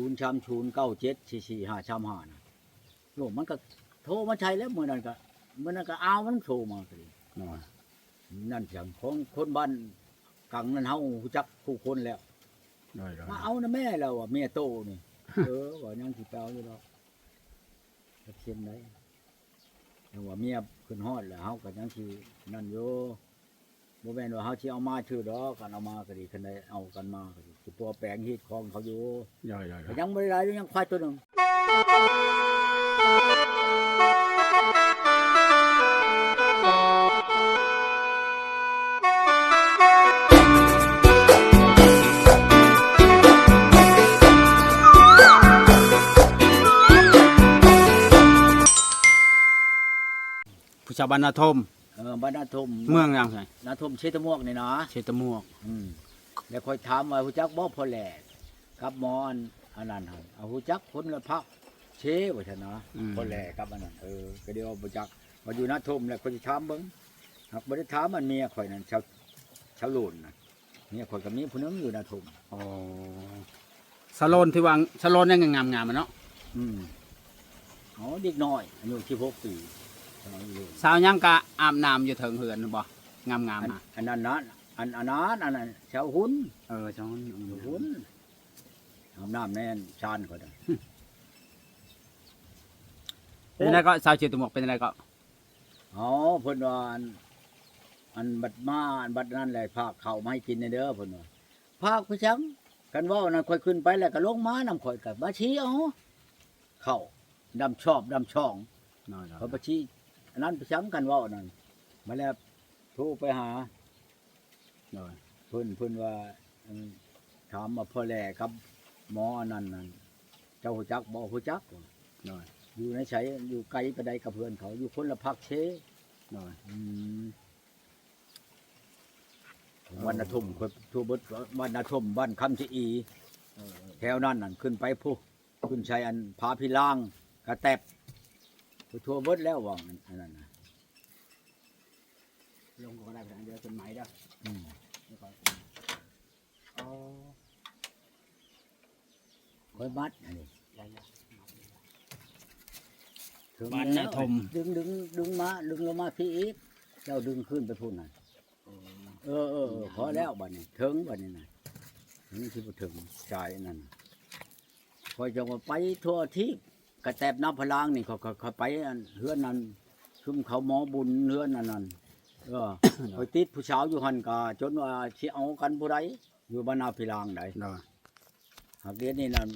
ສູນສາມສູນເກົ້າເຈັດສີ່ສີ່ຫ້າສາມຫ້ານະ. ໂອ້ ມັນກໍໂທມາໃສ່ແລ້ວ ມື້ນັ້ນກໍ ມື້ນັ້ນກໍ ອ້າວ ມັນໂທມາກໍດີ. ນັ້ນຈັ່ງຂອງຄົນບ້ານກັງນັ້ນ ເຮົາຮູ້ຈັກຜູ້ຄົນແລ້ວ. ມາເອົານະແມ່ ລາວວ່າ ເມຍໂຕນີ້. ເອີ ວ່າຍັງຊິໄປເອົາຢູ່ດອກ ຈັກເຊັ່ນໃດ. ຍັງວ່າເມຍຂຶ້ນຮອດແລ້ວ ເຮົາກໍຍັງຊິນັ້ນຢູ່. ບໍ່ແມ່ນວ່າເຮົາຊິເອົາມາຊື່ດອກ ຄັນເອົາມາກໍດີ ຄັນໄດ້ເອົາກັນມາກໍດີ ຊິປົວແປງຮີດຄອງເຂົາຢູ່. ໂດຍໆໆ ກໍຍັງບໍ່ໄດ້ຫຼາຍ ຍັງຄວາຍໂຕໜຶ່ງ. ຜູ້ຊາວບ້ານນາທົ່ມ. ເອີ ບ້ານນາທົ່ມ. ເມືອງຫຍັງ? ນາທົ່ມເຊຕະໝວກນີ້ນະ. ເຊຕະໝວກ. ອືມ ແລ້ວຂ້ອຍຖາມວ່າ ຮູ້ຈັກບໍ່ພໍ່ແຫຼກັບໝໍອັນ ອັນນັ້ນຫັ້ນ? ເອົາ ຮູ້ຈັກ ຄົນລະພາກເຊ ວ່າຊັ້ນນະ. ອືມ ພໍ່ແຫຼກັບອັນນັ້ນ. ເອີ ກໍດຽວບໍ່ຈັກ ວ່າຢູ່ນາທົ່ມແລ້ວ ຂ້ອຍຊິຖາມເບິ່ງ. ຫາກບໍ່ໄດ້ຖາມອັນເມຍຂ້ອຍນັ້ນ ຊາວ ຊາວໂລນນະ. ເມຍຂ້ອຍກໍມີຜູ້ໜຶ່ງຢູ່ນາທົ່ມ. ອໍ ສາໂລນທີ່ວ່າ ສາໂລນຍັງງາມໆ ແມ່ນເນາະ? ອືມ ເອົາ ເດັກນ້ອຍອາຍຸສິບຫົກປີ ສາວຫຍັງກະອາບນ້ຳຢູ່ເທິງເຮືອນບໍ່? ງາມໆ ອັນ ຫັ້ນ ອັນນັ້ນນະ ອັນ ອັນນັ້ນ ອັນນັ້ນ ສາວຫຸນ. ເອີ ສາວຫຸນ ສາວຫຸນ ອາບນ້ຳແນ່ຊານຂ້ອຍນະ. ເປັນຈັ່ງໃດກໍ ຊາວເຊຕະໝວກ ເປັນຈັ່ງໃດກໍ? ອໍ ເພິ່ນວ່າ ອັນ ອັນບັດມາ ອັນບັດນັ້ນແຫຼະ ຝາກເຂົ້າມາໃຫ້ກິນແດ່ເດີ ເພິ່ນວ່າ. ຝາກໄປຫຍັງ? ຄັນເວົ້ານັ້ນ ຂ້ອຍຂຶ້ນໄປແລ້ວກໍລົງມານຳ ຂ້ອຍກໍມາຊີ້ເອົາເຂົ້າ ດຳຊອບດຳຊ່ອງ. ໂດຍໆ ຂ້ອຍມາຊີ້ອັນນັ້ນໄປຫຍັງ? ຄັນເວົ້ານັ້ນ ມາແລ້ວໂທໄປຫາ ໂດຍ ເພິ່ນ ເພິ່ນວ່າ ອັນ ຖາມວ່າພໍ່ແຫຼກັບໝໍອັນນັ້ນນັ້ນ ເຈົ້າຮູ້ຈັກບໍ່? ຮູ້ຈັກ. ໂດຍ ຢູ່ໃນໃສ? ຢູ່ໄກປານໃດກັບເຮືອນເຂົາ? ຢູ່ຄົນລະພາກເຊ. ໂດຍ ອືມ ບ້ານນາທົ່ມ ທົ່ວເບິດ ບ້ານນາທົ່ມ ບ້ານຄຳຊະອີ ເອີ ແຖວນັ້ນນັ້ນ ຂຶ້ນໄປພຸ້ນ ຂຶ້ນໃສ່ອັນຜາພິລາງ ກະແຕັບ ໄປທົ່ວເບິດແລ້ວວ່າ ອັນ ອັນນັ້ນນະ. ລົງກໍໄດ້ ດຽວຕົ້ນໄມ້ເດີ. ອືມ ຂ້ອຍມັດອັນນີ້ ເຖິງ ບ້ານນາທົ່ມ ດຶງ ດຶງ ດຶງມາ ດຶງລົງມາພີ້ອີກ ເຈົ້າດຶງຂຶ້ນໄປພຸ້ນນະ. ເອີ ເອີ ພໍແລ້ວບາດນີ້ ເຖິງບາດນີ້ນະ. ມັນຊິບໍ່ເຖິງສາຍອັນນັ້ນນະ. ຂ້ອຍຈັ່ງວ່າໄປທົ່ວທີບ ກະແຕບນ້ຳພະລາງນີ້ ຂ້ອຍ ຂ້ອຍ ຂ້ອຍໄປອັນເຮືອນນັ້ນ ຊຸມເຂົາໝໍບຸນເຮືອນອັນນັ້ນ. ເອີ ຂ້ອຍຕິດຜູ້ສາວຢູ່ຫັ້ນ ກະຈົນວ່າຊິເອົາກັນຜູ້ໃດ ຢູ່ບ້ານນາພິລາງໃດ. ໂດຍ ຫາກດຽວນີ້ນັ້ນ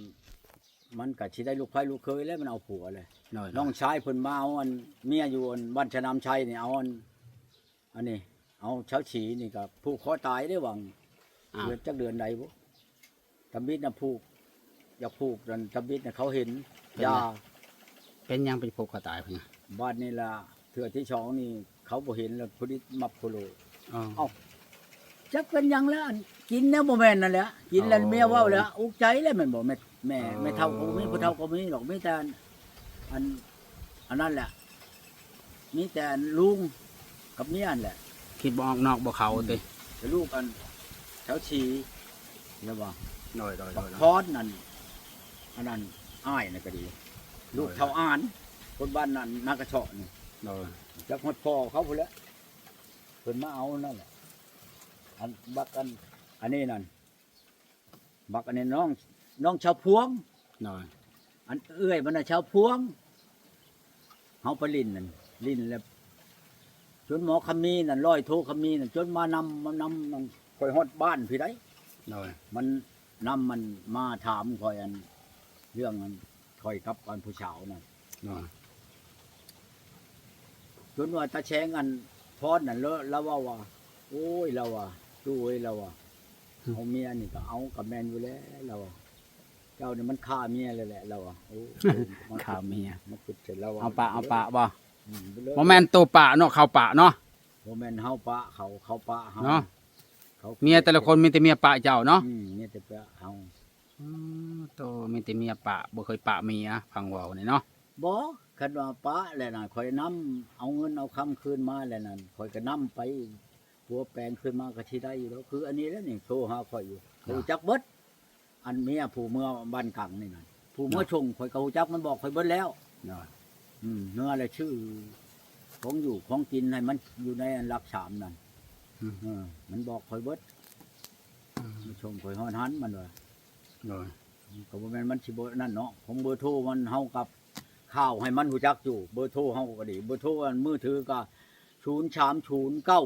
ມັນກະຊິໄດ້ລູກໃພ້ລູກເຂີຍແລ້ວ ມັນເອົາຜົວແລ້ວ. ໂດຍ ນ້ອງຊາຍເພິ່ນມາເອົາອັນເມຍຢູ່ອັນບ້ານສະໜາມໄຊນີ້ ເອົາອັນ ອັນນີ້ ເອົາຊາວສີ່ນີ້ກໍຜູກຄໍຕາຍເດ້ຫວັງ ອ້າວ ເດືອນຈັກເດືອນໃດບໍ່? ທຳອິດນະຜູກ ຢາກຜູກນັ້ນ ທຳອິດນະເຂົາເຫັນ ເປັນ ຢ່າ ເປັນຫຍັງໄປຜູກຄໍຕາຍພຸ້ນນະ? ບາດນີ້ລະ ເທື່ອທີສອງນີ້ເຂົາບໍ່ເຫັນລະ ພໍດີມັບໂຄໂລ. ເອົ້າ ຈັກເປັນຫຍັງລະ ອັນກິນແນວບໍ່ແມ່ນນັ້ນແຫຼະ ກິນແລ້ວເມຍເວົ້າແລ້ວ ອຸກໃຈແລ້ວແມ່ນບໍ່? ແມ່ ແມ່ເຖົ້າກໍບໍ່ມີ ຜູ້ເຖົ້າກໍບໍ່ມີດອກ ມີແຕ່ອັນ ອັນ ອັນນັ້ນແຫຼະ ມີແຕ່ອັນລຸງກັບເມຍຫັ້ນແຫຼະ ຄິດບໍ່ອອກນອກບໍ່ເຂົ້າຕິ. ແຕ່ລູກອັນເຖົ້າຊີ ແລ້ວວ່າ ໂດຍໆໆ ພອນນັ້ນ ອັນນັ້ນອ້າຍນັ້ນກໍດີ ລູກເຖົ້າອານ ຄົນບ້ານນັ້ນນາກະເຊາະນີ້ ໂດຍ ຈັກຮອດພໍ່ເຂົາພຸ້ນແຫຼະ ເພິ່ນມາເອົານັ້ນແຫຼະ ອັນບັກອັນ ອັນນີ້ນັ້ນ ບັກອັນນີ້ນ້ອງ ນ້ອງຊາວພວງ ໂດຍ ອັນເອື້ອຍມັນນະຊາວພວງ ເຮົາໄປຫຼິ້ນນັ້ນ ຫຼິ້ນແລ້ວ ຈົນໝໍຄຳມີນັ້ນ ຮ້ອຍໂທຄຳມີນັ້ນ ຈົນມານຳ ມານຳນັ້ນ ຂ້ອຍຮອດບ້ານພີ້ໃດ ໂດຍ ມັນນຳມັນມາຖາມຂ້ອຍ ອັນ ເລື່ອງອັນ ຂ້ອຍກັບອັນຜູ້ສາວນັ້ນ ໂດຍ ຈົນວ່າຕາແຊງອັນພອນນັ້ນ ລາວ ລາວເວົ້າວ່າ ໂອ້ຍ ລາວວ່າ ຕູ້ເອີຍ ລາວວ່າ ເອົາເມຍນີ້ກໍເອົາ ກໍແມ່ນຢູ່ແລ້ວ ລາວວ່າ ເຈົ້ານີ້ມັນຂ້າເມຍແລ້ວແຫຼະ ລາວວ່າ ໂອ້ ຂ້າເມຍ ມາຄິດໃສ່ລາວວ່າ ເອົາປະ ເອົາປະບໍ່? ອືມ ບໍ່ແມ່ນໂຕປະເນາະ ເຂົາປະເນາະ ບໍ່ແມ່ນເຮົາປະເຂົາ ເຂົາປະເຮົາເນາະ ເມຍແຕ່ລະຄົນມີແຕ່ເມຍປະເຈົ້າເນາະ ອືມ ມີແຕ່ປະເຮົາ ອໍ ໂຕ ມີແຕ່ເມຍປະ ບໍ່ເຄີຍປະເມຍ ຟັງເວົ້ານີ້ເນາະ ບໍ່ ຄັນວ່າປະແລ້ວນະ ຂ້ອຍນຳເອົາເງິນເອົາຄຳຄືນມາແລ້ວນັ້ນ ຂ້ອຍກໍນຳໄປປົວແປງຄືນມາກໍຊິໄດ້ຢູ່ດອກ ຄືອັນນີ້ແຫຼະນີ້ ໂທຫາຂ້ອຍຢູ່ ເນາະ ຮູ້ຈັກເບິດ ອັນເມຍຜູ້ເມືອບ້ານກັງນີ້ນັ້ນ ຜູ້ເມືອ ເນາະ ສົ່ງຂ້ອຍກໍຮູ້ຈັກ ມັນບອກຂ້ອຍເບິດແລ້ວ. ເນາະ ອືມ ເມືອແລ້ວຊື້ຂອງຢູ່ຂອງກິນໃຫ້ມັນຢູ່ໃນອັນຫຼັກສາມນັ້ນ. ອືມ ເອີ ມັນບອກຂ້ອຍເບິດ. ອືມ ມັນສົ່ງຂ້ອຍຮອດຫັ້ນ ມັນວ່າ. ໂດຍ ກໍບໍ່ແມ່ນມັນຊິບໍ່ນັ້ນເນາະ ຂອງເບີໂທມັນ ເຮົາກັບຂ່າວໃຫ້ມັນຮູ້ຈັກຢູ່ ເບີໂທເຮົາກໍດີ ເບີໂທອັນມືຖືກໍ ສູນສາມສູນເກົ້າ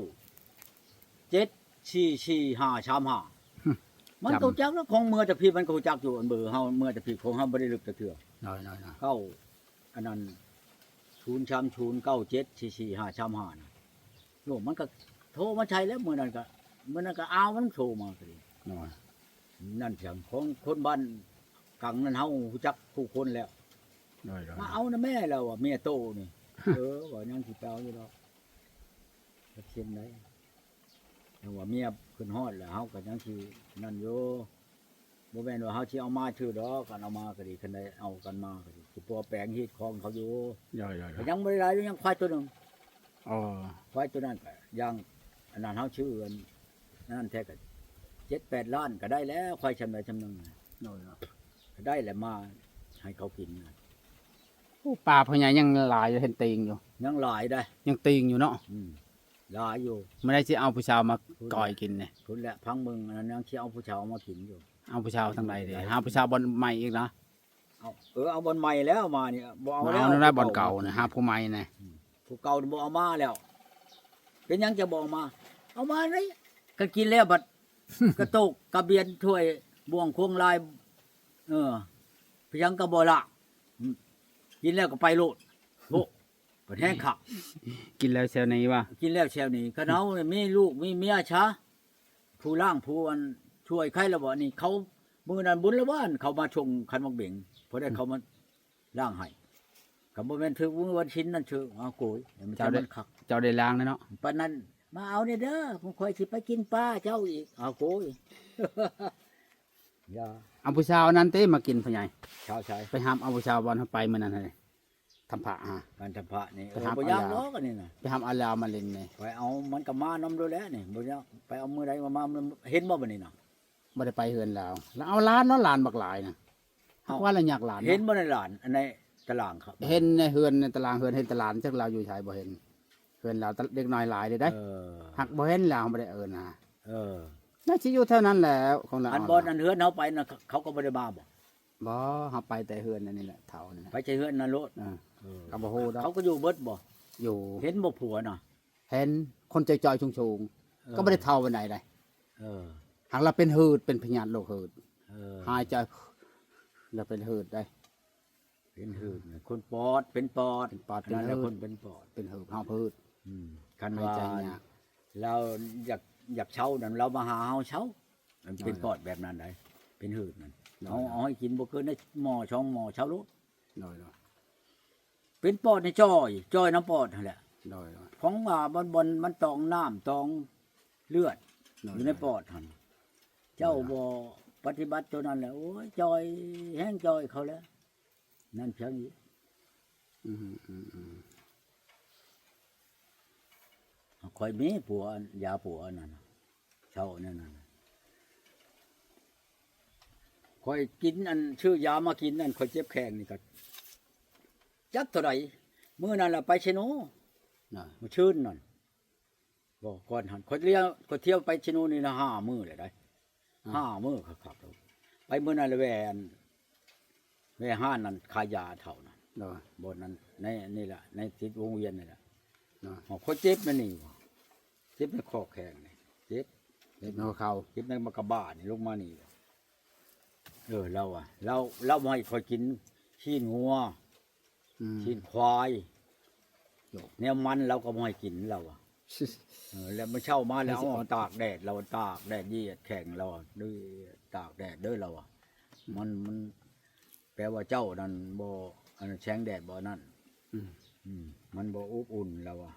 ເຈັດສີ່ສີ່ຫ້າສາມຫ້າ ມັນກໍຮູ້ຈັກແລ້ວ ຂອງເມືອແຕ່ພີ້ມັນກໍຮູ້ຈັກຢູ່ ອັນເບີເຮົາເມືອແຕ່ພີ້ ຂອງເຮົາບໍ່ໄດ້ລຶກຈັກເທື່ອ. ໂດຍໆໆ ເກົ້າ ອັນນັ້ນ ສູນສາມສູນເກົ້າເຈັດສີ່ສີ່ຫ້າສາມຫ້ານະ. ໂອ້ ມັນກໍໂທມາໃສ່ແລ້ວ ມື້ນັ້ນກໍ ມື້ນັ້ນກໍ ອ້າວ ມັນໂທມາກໍດີ. ໂດຍ ນັ້ນພຽງຂອງຄົນບ້ານກັງນັ້ນ ເຮົາຮູ້ຈັກຜູ້ຄົນແລ້ວ. ໂດຍໆໆ ມາເອົານະແມ່ລາວວ່າ ເມຍໂຕນີ້. ເອີ ວ່າຍັງຊິໄປເອົາຢູ່ດອກ ຈັກເຊັ່ນໃດ. ຈັ່ງວ່າເມຍຂຶ້ນຮອດແລ້ວ ເຮົາກໍຍັງຊິນັ້ນຢູ່. ບໍ່ແມ່ນວ່າເຮົາຊິເອົາມາຊື່ດອກ ຄັນເອົາມາກໍດີ ຄັນໄດ້ເອົາກັນມາກໍດີ ຊິປົວແປງຮີດຄອງເຂົາຢູ່. ໂດຍໆໆ ກໍຍັງບໍ່ໄດ້ຫຼາຍ ຍັງຄວາຍຕົວໜຶ່ງ. ອໍ ຄວາຍຕົວນັ້ນກໍຢ່າງອັນນັ້ນ ເຮົາຊື້ອັນນັ້ນແທ້ກໍເຈັດແປດລ້ານກໍໄດ້ແລ້ວ ຄວາຍຊ່ຳໃດຊ່ຳໜຶ່ງ. ໂດຍໆ ກໍໄດ້ແຫຼະ ມາໃຫ້ເຂົາກິນນະ. ໂອ້ ປາພໍ່ໃຫຍ່ຍັງຫຼາຍຢູ່ ເຫັນຕີງຢູ່ ຍັງຫຼາຍໄດ໋ ຍັງຕີງຢູ່ເນາະ. ອືມ ຫຼາຍຢູ່. ມື້ໃດຊິເອົາຜູ້ສາວມາກ່ອຍກິນນີ້? ພຸ້ນແຫຼະ ພັງເບິ່ງ ອັນນັ້ນຍັງຊິເອົາຜູ້ສາວມາກິນຢູ່. ເອົາຜູ້ສາວທາງໃດເດ? ຫຼາຍ ຫາຜູ້ສາວບ່ອນໃໝ່ອີກນະ. ເອົາ ເອີ ເອົາບ່ອນໃໝ່ແລ້ວມານີ້ ບໍ່ເອົາແລ້ວ ບໍ່ເອົາແລ້ວ ບ່ອນເກົ່ານະ ຫາຜູ້ໃໝ່ແດ່. ອືມ ຜູ້ເກົ່າບໍ່ເອົາມາແລ້ວ. ເປັນຫຍັງຈະບໍ່ເອົາມາ? ເອົາມາໄດ໋ ກໍກິນແລ້ວບັດ ກະໂຕກກະບຽນຖ້ວຍບ່ວງຄວງລາຍ ເອີ ພຽງກໍບໍ່ລະ ອືມ ກິນແລ້ວກໍໄປໂລດ. ໂອ້ ບັດແຮງຄັກ ກິນແລ້ວແຊວນີ້ວ່າ ກິນແລ້ວແຊວນີ້. ຄັນເຮົາມີລູກມີເມຍຊະ ຜູ້ລ້າງຜູ້ອັນ ຊ່ວຍໃຄລະບໍ່ນີ້. ເຂົາ ມື້ນັ້ນບຸນລະບ້ານ ເຂົາມາສົ່ງຂັນໝາກເບັງ ພໍໄດ້ ອືມ ເຂົາມາລ້າງໃຫ້. ກໍບໍ່ແມ່ນຖືກມື້ວັນສິນນັ້ນເຊີ ເອົາໂກຍ ມັນ ເຈົ້າໄດ້ ມັນຄັກ ເຈົ້າໄດ້ລ້າງແລ້ວເນາະ. ປານນັ້ນ ມາເອົາແດ່ເດີ ພວກຂ້ອຍຊິໄປກິນປາເຈົ້າອີກ ເອົາໂກຍ. ຢ່າ ເອົາຜູ້ສາວອັນນັ້ນຕິມາກິນ ພໍ່ໃຫຍ່. ຊາວໃສ? ໄປຮັບເອົາຜູ້ສາວບ່ອນເຮົາໄປມື້ນັ້ນຫັ້ນ ທຳພະຫາ ອັນທຳພະນີ້. ເອີ ໄປຮັບ ບໍ່ຍາກດອກອັນນີ້ນະ ໄປຮັບເອົາລາວມາຫຼິ້ນນີ້. ໄປເອົາມັນກໍມານຳໂລດແຫຼະນີ້ ບໍ່ຍາກ. ໄປເອົາມື້ໃດມາ ມາ ເຫັນບໍ່ບັດນີ້ນະ? ບໍ່ໄດ້ໄປເຮືອນລາວ ລາວເອົາຫຼານເນາະ ຫຼານບັກຫຼາຍນະ. ເອົ້າ ວ່າລະຍາກຫຼານເນາະ. ເຫັນບໍ່ໃນຫຼານ ອັນໃນຕາລາງເຂົາ? ເຫັນໃນເຮືອນ ໃນຕາລາງເຮືອນ ເຫັນແຕ່ຫຼານ ຈັກລາວຢູ່ໃສບໍ່ເຫັນ. ເຮືອນລາວເດັກນ້ອຍຫຼາຍເດ້ ເອີ ຫາກບໍ່ເຫັນລາວ ບໍ່ໄດ້ເອີ້ນຫາ. ເອີ ໜ້າຊິຢູ່ແຖວນັ້ນແຫຼະ ຂອງລາວ. ອັນບ່ອນອັນເຮືອນເຮົາໄປນະ ເຂົາກໍບໍ່ໄດ້ມາບໍ່? ບໍ່ ເຮົາໄປແຕ່ເຮືອນອັນນີ້ແຫຼະ ເຖົ້ານີ້ແຫຼະ ໄປແຕ່ເຮືອນນະໂລດ. ເອີ ເອີ ກໍບໍ່ຮູ້ດອກ ເຂົາກໍຢູ່ເບິດບໍ່? ຢູ່. ເຫັນບໍ່ຜົວນະ? ເຫັນ ຄົນຈ່ອຍໆ ສູງໆ. ເອີ ກໍບໍ່ໄດ້ເຖົ້າປານໃດໃດ໋. ເອີ ຫາກລາວເປັນຫືດ ເປັນພະຍາດໂລກຫືດ. ເອີ ຫາຍໃຈ ລາວເປັນຫືດໄດ໋. ເປັນຫືດນະ ຄົນປອດ ເປັນປອດ ເປັນປອດ ອັນນັ້ນແຫຼະ ເປັນຫືດ ຄົນເປັນປອດ ເປັນຫືດ ຫອບຫືດ. ອືມ ຄັນວ່າ ຫາຍໃຈຍາກ ລາວຢາກ ຢາກເຊົານັ້ນ ລາວມາຫາເຮົາເຊົາ. ມັນເປັນປອດແບບນັ້ນໃດ໋ ເປັນຫືດນັ້ນ. ໂດຍ ເຮົາເອົາໃຫ້ກິນບໍ່ເກີນໄດ້ໝໍ້ສອງໝໍ້ ເຊົາໂລດ. ໂດຍໆ ເປັນປອດນີ້ຈ່ອຍ ຈ່ອຍນຳປອດຫັ້ນແຫຼະ. ໂດຍໆ ຂອງວ່າມັນ ມັນ ມັນຕອງນ້ຳຕອງເລືອດ ໂດຍໆ ຢູ່ໃນປອດຫັ້ນ. ໂດຍໆ ເຈົ້າບໍ່ປະຕິບັດໂຕນັ້ນແຫຼະ ໂອ້ຍ ຈ່ອຍແຮງ ຈ່ອຍເຂົາແຫຼະ. ນັ້ນພຽງອີກ. ອືມໆໆ ຂ້ອຍມີປົວ ຢາປົວອັນນັ້ນ ເຊົາແນວນັ້ນ. ຂ້ອຍກິນອັນ ຊື້ຢາມາກິນອັນ ຂ້ອຍເຈັບແຂ້ງນີ້ກໍຈັກເທົ່າໃດ. ມື້ນັ້ນລະໄປເຊໂນ ນະ ມື້ຊືນນັ້ນ ບໍ່ ກ່ອນຫັ້ນ ຂ້ອຍລຽວ ຂ້ອຍທ່ຽວໄປເຊໂນນີ້ລະຫ້າມື້ແລ້ວໃດ໋. ອືມ ຫ້າມື້ຄັກໆ ໄປມື້ນັ້ນລະແວ່ອັນ ແວ່ຮ້ານນັ້ນຂາຍຢາເຖົ້ານັ້ນ. ໂດຍ ບ່ອນນັ້ນ ໃນນີ້ລະ ໃນຕິດວົງວຽນນີ້ລະ. ໂດຍ ຂ້ອຍເຈັບໃນນີ້ ເຈັບໃນຂໍ້ແຂ້ງນີ້ ເຈັບ ເຈັບໃນຫົວເຂົ່າ ເຈັບໃນໝາກກະບານີ້ ລົງມານີ້. ເອີ ລາວວ່າ ລາວ ລາວບໍ່ໃຫ້ຂ້ອຍກິນຊີ້ນງົວ ອືມ ຊີ້ນຄວາຍ ໂດຍ ແນວມັນລາວກໍບໍ່ໃຫ້ກິນ ລາວວ່າ. ເອີ ແລ້ວມື້ເຊົ້າມາແລ້ວ ເອົາຕາກແດດ ລາວຕາກແດດ ຢຽດແຂ້ງ ລາວ ຕາກແດດເດີ ລາວວ່າ. ອືມ ມັນ ມັນແປວ່າເຈົ້ານັ້ນບໍ່ ອັນແສງແດດບໍ່ນັ້ນ. ອືມ ອືມ ມັນບໍ່ອົບອຸ່ນ ລາວວ່າ.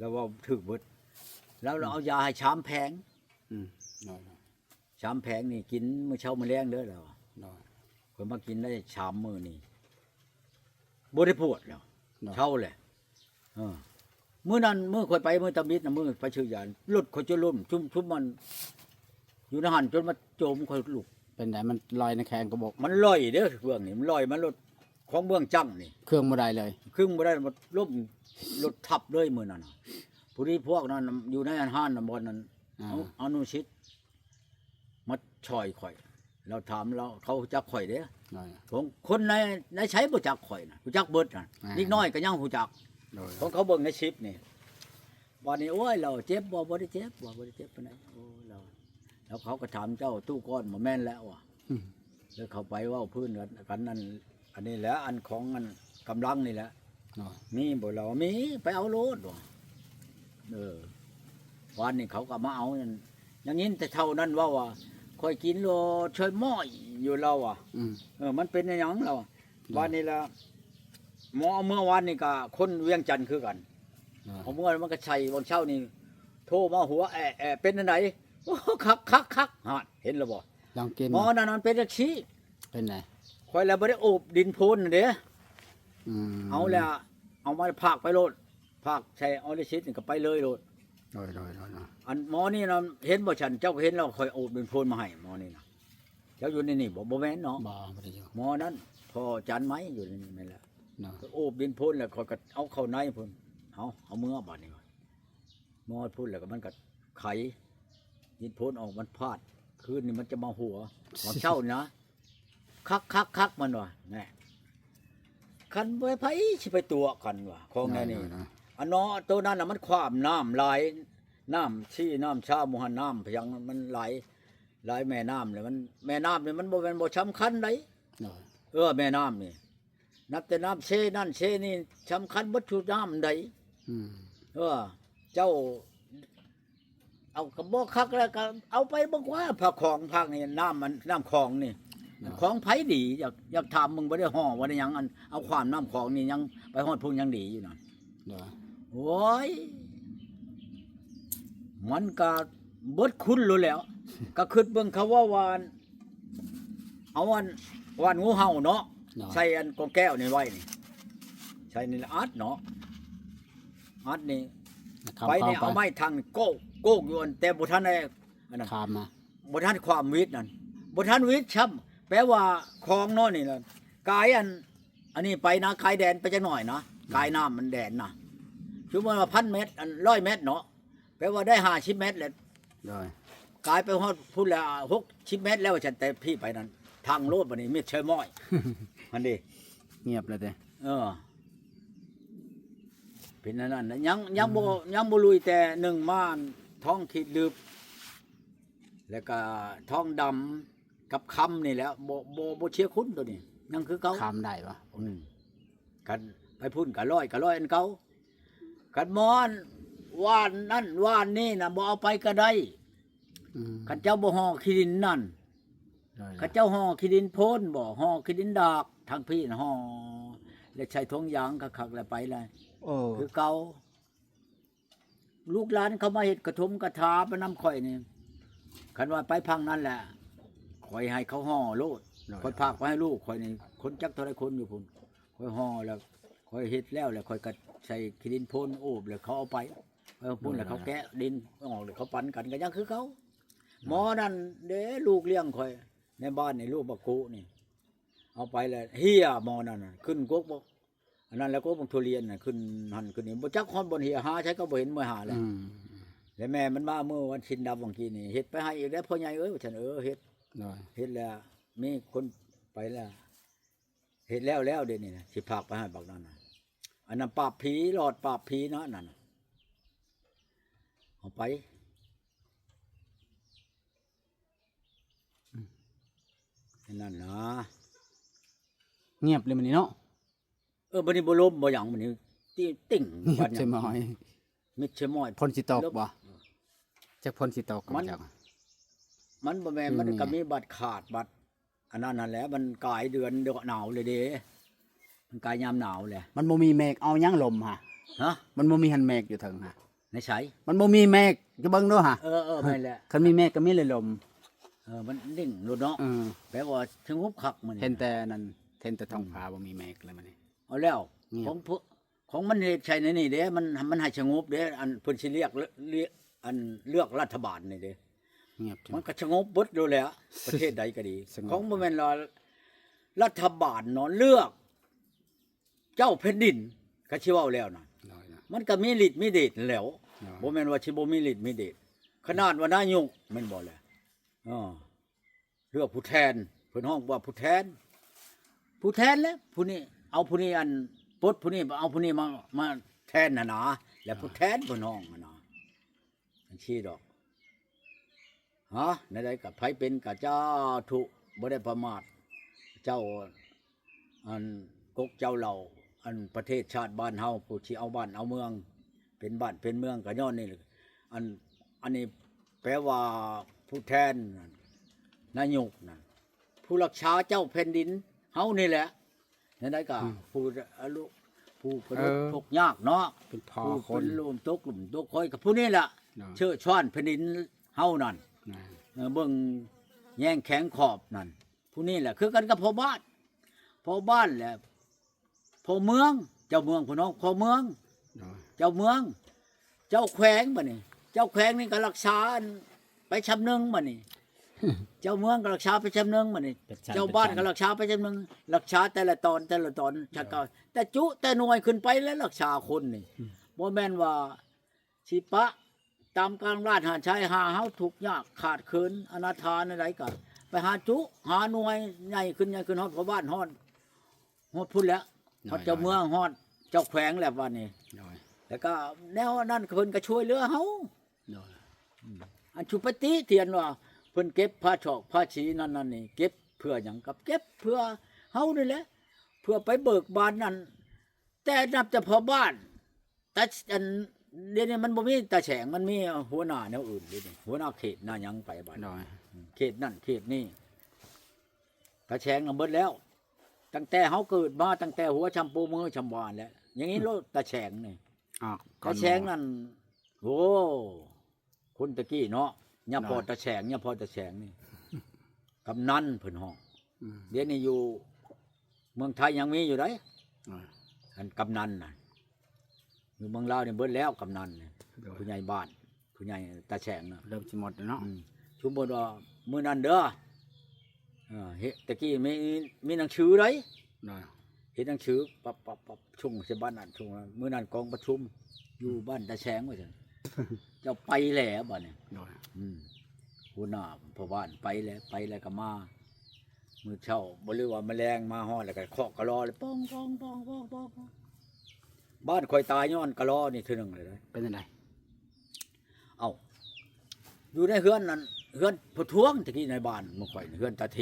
ລາວເວົ້າຖືກເບິດ ລາວ ອືມ ລາວເອົາຢາໃຫ້ສາມແຜງ. ອືມ ໂດຍໆ ສາມແຜງນີ້ກິນມື້ເຊົ້າມື້ແລງເດີ ລາວວ່າ. ໂດຍ ຂ້ອຍມາກິນໄດ້ສາມມື້ນີ້ ບໍ່ໄດ້ປວດແລ້ວ. ໂດຍ ເຊົາແຫຼະ. ເອີ ມື້ນັ້ນ ມື້ຂ້ອຍໄປ ມື້ຕຳອິດນະ ມື້ໄປຊື້ຢາ ລົດຂ້ອຍຈົນລົ້ມ ຊຸມ ຊຸມມັນຢູ່ໃນຫັ້ນ ຈົນມາໂຈມຂ້ອຍລຸກໄປ ປັນໃດ ມັນລອຍໃນແຂງກະບົກ? ມັນລອຍເດ້ ເບື້ອງນີ້ ມັນລອຍ ມັນລົດ ຂອງເມືອງຈັງນີ້ ເຄື່ອງບໍ່ໄດ້ເລີຍ ເຄື່ອງບໍ່ໄດ້ ລົມ ລົດທັບເລີຍມື້ນັ້ນນະ. ພໍດີພວກນັ້ນຢູ່ໃນອັນຮ້ານນັ້ນ ບ່ອນນັ້ນ ອາ ອາ ອະນຸສິດ ມາຊ່ອຍຂ້ອຍ ລາວຖາມລາວ ເຂົາຮູ້ຈັກຂ້ອຍເດ້ ຂອງຄົນໃນ ໃນໃສບໍ່ຈັກຂ້ອຍນະ ຮູ້ຈັກເບິດນະ ອາ ເດັກນ້ອຍກໍຍັງຮູ້ຈັກ ໂດຍ ຂອງເຂົາເບິ່ງໃນຄລິບນີ້. ບາດນີ້ ໂອ້ຍ ລາວເຈັບບໍ່? ບໍ່ໄດ້ເຈັບ ບໍ່ ບໍ່ໄດ້ເຈັບປານໃດ. ໂອ້ ລາວ ແລ້ວເຂົາກໍຖາມ ເຈົ້າຕູ້ກ້ອນບໍ່? ແມ່ນແລ້ວວ່າ ອືມ ແລ້ວເຂົາໄປເວົ້າພື້ນກັນ ອັນນັ້ນ ອັນນີ້ແຫຼະ ອັນຂອງອັນກຳລັງນີ້ແຫຼະ ໂດຍ ມີບໍ່? ລາວວ່າ ມີ ໄປເອົາໂລດວ່າ. ເອີ ວານນີ້ເຂົາກໍມາເອົານັ້ນ ຍັງຍິນແຕ່ເຖົ້ານັ້ນເວົ້າວ່າ ຂ້ອຍກິນໂລດຊ່ອຍມ້ອຍຢູ່ ລາວວ່າ ອືມ ເອີ ມັນເປັນຫຍັງ? ລາວວ່າ ໂດຍ ບາດນີ້ລະ ໝໍເອົາເມືອວານນີ້ກະຄົນວຽງຈັນຄືກັນ ໂດຍ ເອົາເມືອມັນກະໃສ່ ວັນເຊົ້ານີ້ໂທມາຫົວແອະໆ ເປັນອັນໃດ? ໂອ້ ຄັກໆໆ ຫັ້ນ ເຫັນແລ້ວບໍ່? ລອງກິນ ໝໍນັ້ນມັນເປັນຈັ່ງຊີ້ ເປັນໃດ? ຂ້ອຍລະບໍ່ໄດ້ໂອບດິນໂພນນັ້ນເດ້ ອືມ ເອົາແລ້ວ ເອົາມາພາກໄປໂລດ ພາກໃສ່ອອລິຊິດນີ້ກໍໄປເລີຍໂລດ ໂດຍໆໆໆ ອັນໝໍນີ້ນະ ເຫັນບໍ່? ຊັ້ນເຈົ້າກໍເຫັນແລ້ວ ຂ້ອຍໂອບດິນໂພນມາໃຫ້ໝໍນີ້ນະ. ເຈົ້າຢູ່ໃນນີ້ບໍ່? ບໍ່ແມ່ນເນາະ ບໍ່ ບໍ່ໄດ້ຢູ່ ໝໍນັ້ນ ພໍ່ຈານໄມ້ຢູ່ໃນນີ້ແມ່ນແຫຼະ ໂດຍ ໂອບດິນໂພນແລ້ວ ຂ້ອຍກໍເອົາເຂົ້າໃນພຸ້ນ ເອົາ ເອົາເມືອບາດນີ້ ໝໍພຸ້ນແລ້ວກໍມັນກໍໄຂດິນໂພນອອກ ມັນພາດ ຄືນນີ້ມັນຈະມາຫົວ ຕອນເຊົ້ານີ້ນະ ຄັກໆໆ ມັນວ່າ ແນ່ ຄັນບໍ່ໃຜຊິໄປຕົວະກັນວ່າ ຂອງແນວນີ້ ໂດຍໆໆ ອັນເນາະ ໂຕນັ້ນນະ ມັນຄວາມນ້ຳຫຼາຍ ນ້ຳຊີນ້ຳຊາໝູ່ຫັ້ນ ນ້ຳພະຍັງມັນຫຼາຍ ຫຼາຍແມ່ນ້ຳແຫຼະ ມັນ ແມ່ນ້ຳນີ້ມັນບໍ່ແມ່ນບໍ່ສຳຄັນໃດ ໂດຍ ເອີ ແມ່ນ້ຳນີ້ ນັບແຕ່ນ້ຳເຊນັ້ນເຊນີ້ ສຳຄັນເບິດທຸກນ້ຳໃດ ອືມ ເອີ ເຈົ້າ ເອົາ ກໍບໍ່ຄັກແລ້ວ ກໍເອົາໄປເບິ່ງວ່າ ພາກຂອງພາກນີ້ ນ້ຳມັນ ນ້ຳຂອງນີ້ ໂດຍ ຂອງໃຜດີ ຢາກ ຢາກຖາມເບິ່ງ ບໍ່ໄດ້ຫໍ່ ບໍ່ໄດ້ຫຍັງ ອັນ ເອົາຂວາມນ້ຳຂອງນີ້ ຍັງໄປຮອດພຸ້ນ ຍັງດີຢູ່ນັ້ນ ໂດຍ ໂອ້ຍ ມັນກະເບິດຄຸນໂລດແລ້ວ ກະຄິດເບິ່ງ ເຂົາເວົ້າວ່າ ເອົາອັນ ຫວ່ານງູເຫົ່າເນາະ ໂດຍ ໃສ່ອັນກອງແກ້ວນີ້ໄວ້ນີ້ ໃສ່ນີ້ລະອັດເນາະ ອັດນີ້ ໄປນີ້ ເອົາໄມ້ທັງໂກກ ໂກກຢູ່ ອັນ ແຕ່ບໍ່ທັນໄດ້ ອັນນັ້ນ ຂ້າມມາ ບໍ່ທັນຂວາມວິດນັ້ນ ບໍ່ທັນວິດຊ້ຳ ແປວ່າຂອງເນາະນີ້ນະ ກາຍອັນ ອັນນີ້ໄປນະ ກາຍແດນໄປຈັກໜ້ອຍນະ ກາຍນ້ຳມັນແດນນະ ສົມມຸດວ່າພັນແມັດ ອັນ ຮ້ອຍແມັດເນາະ ແປວ່າໄດ້ຫ້າສິບແມັດແຫຼະ ໂດຍ ກາຍໄປຮອດພຸ້ນແລ້ວ ຫົກສິບແມັດແລ້ວ ວ່າຊັ້ນ ແຕ່ພີ້ໄປນັ້ນ ທັງໂລດ ບາດນີ້ມິດເຊີມອຍ ຫັ້ນເດ ງຽບແລ້ວເດ ເອີ ເປັນອັນນັ້ນນະ ຍັງ ຍັງບໍ່ ອືມ ຍັງບໍ່ລຸຍ ແຕ່ໜຶ່ງມາ ທ້ອງຂີດລຶບ ແລ້ວກະທ້ອງດຳ ກັບຄຳນີ້ແຫຼະ ບໍ່ ບໍ່ ບໍ່ເສຍຄຸນໂຕນີ້ ຍັງຄືເກົ່າ ຄຳໄດ້ວະ ອືມ ຄັນໄປພຸ້ນກະຮ້ອຍ ກະຮ້ອຍອັນເກົ່າ ຄັນໝໍຫວ່ານນັ້ນຫວ່ານນີ້ນະ ບໍ່ເອົາໄປກະໄດ້ ອືມ ຄັນເຈົ້າບໍ່ຫໍ່ຂີ້ດິນນັ້ນ ໄດ້ລະ ຄັນເຈົ້າຫໍ່ຂີ້ດິນໂພນບໍ່ ຫໍ່ຂີ້ດິນດາກ ທາງພີ້ນະຫໍ່ ແລ້ວໃສ່ຖົງຢາງຄັກໆ ແລ້ວໄປລະ ເອີ ຄືເກົ່າ ລູກຫຼານເຂົາມາເຮັດກະຖົມກະຖາໄປນຳຂ້ອຍນີ້ ຄັນວ່າໄປພັງນັ້ນແຫຼະ ຂ້ອຍໃຫ້ເຂົາຫໍ່ໂລດ ໂດຍ ຂ້ອຍພາກໄປໃຫ້ລູກຂ້ອຍນີ້ ຄົນຈັກເທົ່າໃດຄົນຢູ່ພຸ້ນ ຂ້ອຍຫໍ່ແລ້ວ ຂ້ອຍເຮັດແລ້ວ ແລ້ວຂ້ອຍກໍໃສ່ຂີ້ດິນໂພນໂອບ ແລ້ວເຂົາເອົາໄປ ໄປພຸ້ນ ໂດຍ ແລ້ວເຂົາແກະດິນອອກ ແລ້ວເຂົາປັນກັນ ກໍຍັງຄືເກົ່າ ໂດຍ ໝໍນັ້ນເດ້ ລູກລ້ຽງຂ້ອຍໃນບ້ານນີ້ ລູກບັກກຸນີ້ ເອົາໄປແລ້ວເຮຍ ໝໍນັ້ນນະ ຂຶ້ນກົກບໍ່ ອັນນັ້ນແຫຼະ ກົກບັກທຸລຽນນະ ຂຶ້ນຫັ້ນຂຶ້ນນີ້ ບໍ່ຈັກຮອດບ່ອນເຮຍ ຫາໃສກໍບໍ່ເຫັນ ເມື່ອຫາແລ້ວ ອືມ ແລ້ວແມ່ມັນມາມື້ວັນສິນດຳຫວ່າງກີ້ນີ້ ເຮັດໄປໃຫ້ອີກແລ້ວ ພໍ່ໃຫຍ່ເອີຍ ວ່າຊັ້ນ ເອີ ເຮັດ ໂດຍ ເຮັດແລ້ວ ມີຄົນໄປແລ້ວ ເຮັດແລ້ວແລ້ວ ດຽວນີ້ນະ ຊິພາກໄປໃຫ້ບັກນັ້ນນະ ອັນນັ້ນປາບຜີ ຫຼອດປາບຜີນະ ອັນນັ້ນນະ ເອົາໄປ ອືມ ອັນນັ້ນນະ ງຽບເລີຍມື້ນີ້ເນາະ ເອີ ມື້ນີ້ບໍ່ລົມບໍ່ຫຍັງ ມື້ນີ້ຕິ ຕິ່ງ ງຽບ ບາດຫຍັງ ເສຍໝອຍ ມິດເສຍໝອຍ ຝົນຊິຕົກບໍ່ ຈັກຝົນຊິຕົກ ມັນ ມັນບໍ່ແມ່ນ ມັນກໍມີບາດຂາດ ບາດອັນນັ້ນຫັ້ນແຫຼະ ມັນກາຍເດືອນໜາວເລີຍເດ້ ມັນກາຍຍາມໜາວແຫຼະ ມັນບໍ່ມີເມກ ເອົາຫຍັງລົມຫະ ຮະ ມັນບໍ່ມີຫັ້ນເມກຢູ່ເທິງຫະ ໃນໃສ ມັນບໍ່ມີເມກ ຈະເບິ່ງດູຫະ ເອີໆ ແມ່ນແຫຼະ ຄັນມີເມກກໍມີແຕ່ລົມ ເອີ ມັນເໜັງໂລດເນາະ ເອີ ແປວ່າສະຫງົບຄັກມື້ນີ້ ເຫັນແຕ່ນັ້ນ ເຫັນແຕ່ທ້ອງຟ້າ ອືມ ບໍ່ມີເມກເລີຍມື້ນີ້ ເອົາແລ້ວ ຂອງ ຂອງມັນເຮັດໃສ່ໃນນີ້ເດ້ ມັນ ມັນໃຫ້ສະຫງົບເດ້ ອັນເພິ່ນຊິເລືອກ ເລືອກ ອັນເລືອກລັດຖະບານນີ້ເດ້ ງຽບ ມັນກໍສະຫງົບເບິດໂລດແຫຼະ ປະເທດໃດກໍດີ ສະຫງົບ ຂອງບໍ່ແມ່ນວ່າລັດຖະບານເນາະ ເລືອກເຈົ້າແຜ່ນດິນ ຄັນຊິເວົ້າແລ້ວນະ ໂດຍ ມັນກໍມີລິດມີເດດແລ້ວ ໂດຍ ບໍ່ແມ່ນວ່າຊິບໍ່ມີລິດມີເດດ ຂະໜາດວ່ານາຍົກແມ່ນບໍ່ແຫຼະ ເອີ ເລືອກຜູ້ແທນ ເພິ່ນຮ້ອງວ່າຜູ້ແທນ ຜູ້ແທນແຫຼະ ຜູ້ນີ້ເອົາຜູ້ນີ້ ອັນ ປົດຜູ້ນີ້ ເອົາຜູ້ນີ້ມາ ມາແທນຫັ້ນນາ ແລະ ໂດຍ ຜູ້ແທນເພິ່ນຮ້ອງຫັ້ນນາ ຈັ່ງຊີ້ດອກ ຮະ ແນວໃດກໍໃຜເປັນກໍສາທຸ ບໍ່ໄດ້ປະໝາດ ເຈົ້າ ອັນ ກົກເຈົ້າເຫຼົ່າ ອັນ ປະເທດຊາດບ້ານເຮົາ ຜູ້ທີ່ເອົາບ້ານເອົາເມືອງ ເປັນບ້ານເປັນເມືອງ ກໍຍ້ອນນີ້ແຫຼະ ອັນ ອັນນີ້ແປວ່າຜູ້ແທນນາຍົກນັ້ນ ຜູ້ລັກສາເຈົ້າແຜ່ນດິນເຮົານີ້ແຫຼະ ແນວໃດກໍ ອືມ ຜູ້ ອະລຸ ຜູ້ປະດຸດ ເອີ ທຸກຍາກເນາະ ເປັນພໍ່ ຜູ້ ຄົນ ເປັນລຸ່ມຕົກ ລຸ່ມຕົກຄອຍ ກໍຜູ້ນີ້ແຫຼະ ໂດຍ ເຊີດຊວນແຜ່ນດິນເຮົານັ້ນ ໂດຍ ເອີ ເບິ່ງແຍງແຂງຂອບນັ້ນ ຜູ້ນີ້ແຫຼະ ຄືກັນກັບພໍ່ບ້ານ ພໍ່ບ້ານແຫຼະ ພໍ່ເມືອງ ເຈົ້າເມືອງ ຜູ້ນ້ອງ ພໍ່ເມືອງ ໂດຍ ເຈົ້າເມືອງ ເຈົ້າແຂວງ ບັດນີ້ ເຈົ້າແຂວງນີ້ກໍລັກສາໄປຊຳໜຶ່ງ ບັດນີ້ ເຈົ້າເມືອງກໍລັກສາໄປຊຳໜຶ່ງ ບັດນີ້ ເຈົ້າບ້ານກໍລັກສາໄປຊຳໜຶ່ງ ລັກສາແຕ່ລະຕອນ ແຕ່ລະຕອນ ໂດຍ ແຕ່ຈຸແຕ່ໜ່ວຍຂຶ້ນໄປ ແລະ ລັກສາຄົນນີ້ ອືມ ບໍ່ແມ່ນວ່າຊິປະຕາມກາງລາດຫານຊາຍ ຫາເຮົາທຸກຍາກຂາດເຂີນ ອະນາຖາແນວໃດກໍໄປຫາຈຸ ຫາໜ່ວຍໃຫຍ່ຂຶ້ນ ໃຫຍ່ຂຶ້ນ ຮອດພໍ່ບ້ານ ຮອດ ຮອດພຸ້ນແຫຼະ ໂດຍ ຮອດເຈົ້າເມືອງ ໂດຍ ຮອດເຈົ້າແຂວງແຫຼະ ບັດນີ້ ໂດຍ ແລ້ວກໍແນວນັ້ນເພິ່ນກໍຊ່ວຍເຫຼືອເຮົາ ໂດຍ ອືມ ອັນຊຸປະຕິທຽນວ່າ ເພິ່ນເກັບພາຊອກພາສີນັ້ນນັ້ນນີ້ ເກັບເພື່ອຫຍັງ? ກໍເກັບເພື່ອເຮົານີ້ແຫຼະ ເພື່ອໄປເບີກບານນັ້ນ ແຕ່ນັບແຕ່ພໍ່ບ້ານ ຕາ ອັນ ດຽວນີ້ມັນບໍ່ມີຕາແສງ ມັນມີຫົວໜ້າແນວອື່ນເດ ຫົວໜ້າເຂດໜ້າຫຍັງໄປບາດ ໂດຍ ເຂດນັ້ນເຂດນີ້ ຕາແສງນະເບິດແລ້ວ ຕັ້ງແຕ່ເຮົາເກີດມາ ຕັ້ງແຕ່ຫົວຊຳໂປ້ມືຊຳວານແຫຼະ ຢ່າງນີ້ໂລດ ຕາແສງນີ້ ອາ ຕາແສງນັ້ນ ໂອ້ ຄົນແຕ່ກີ້ເນາະ ຍາພໍ່ຕາແສງ ຍາພໍ່ຕາແສງນີ້ ກຳນັນເພິ່ນຮ້ອງ ອືມ ດຽວນີ້ຢູ່ເມືອງໄທຍັງມີຢູ່ໃດ໋ ອ່າ ອັນກຳນັນນະ ຢູ່ເມືອງລາວນີ້ເບິດແລ້ວ ກຳນັນນີ້ ໂດຍ ຜູ້ໃຫຍ່ບ້ານ ຜູ້ໃຫຍ່ຕາແສງນະ ເລີ່ມຊິໝົດແລ້ວເນາະ ອືມ ສົມມຸດວ່າມື້ນັ້ນເດີ ເອີ ເຮັດ ແຕ່ກີ້ມີ ມີໜັງສືໃດ໋ ໂດຍ ເຮັດໜັງສືປັບໆໆ ສົ່ງໃສ່ບ້ານນັ້ນ ສົ່ງນັ້ນ ມື້ນັ້ນກອງປະຊຸມຢູ່ບ້ານຕາແສງວ່າຊັ້ນ ເຈົ້າໄປແລ້ວບາດນີ້ ໂດຍ ອືມ ຫົວໜ້າພໍ່ບ້ານໄປແລ້ວ ໄປແລ້ວກໍມາ ມື້ເຊົ້າບໍ່ ຫຼືວ່າມາແລງມາຮອດແລ້ວກໍເຄາະກະລໍເລີຍ ປອງໆໆໆ ບ້ານຂ້ອຍຕາຍຍ້ອນກະລໍນີ້ເທື່ອໜຶ່ງເລີຍເດ້ ເປັນຈັ່ງໃດ? ເອົ້າ ຢູ່ໃນເຮືອນນັ້ນ ເຮືອນພໍ່ທວງ ແຕ່ກີ້ໃນບ້ານເມືອງຂ້ອຍ ເຮືອນຕາເທ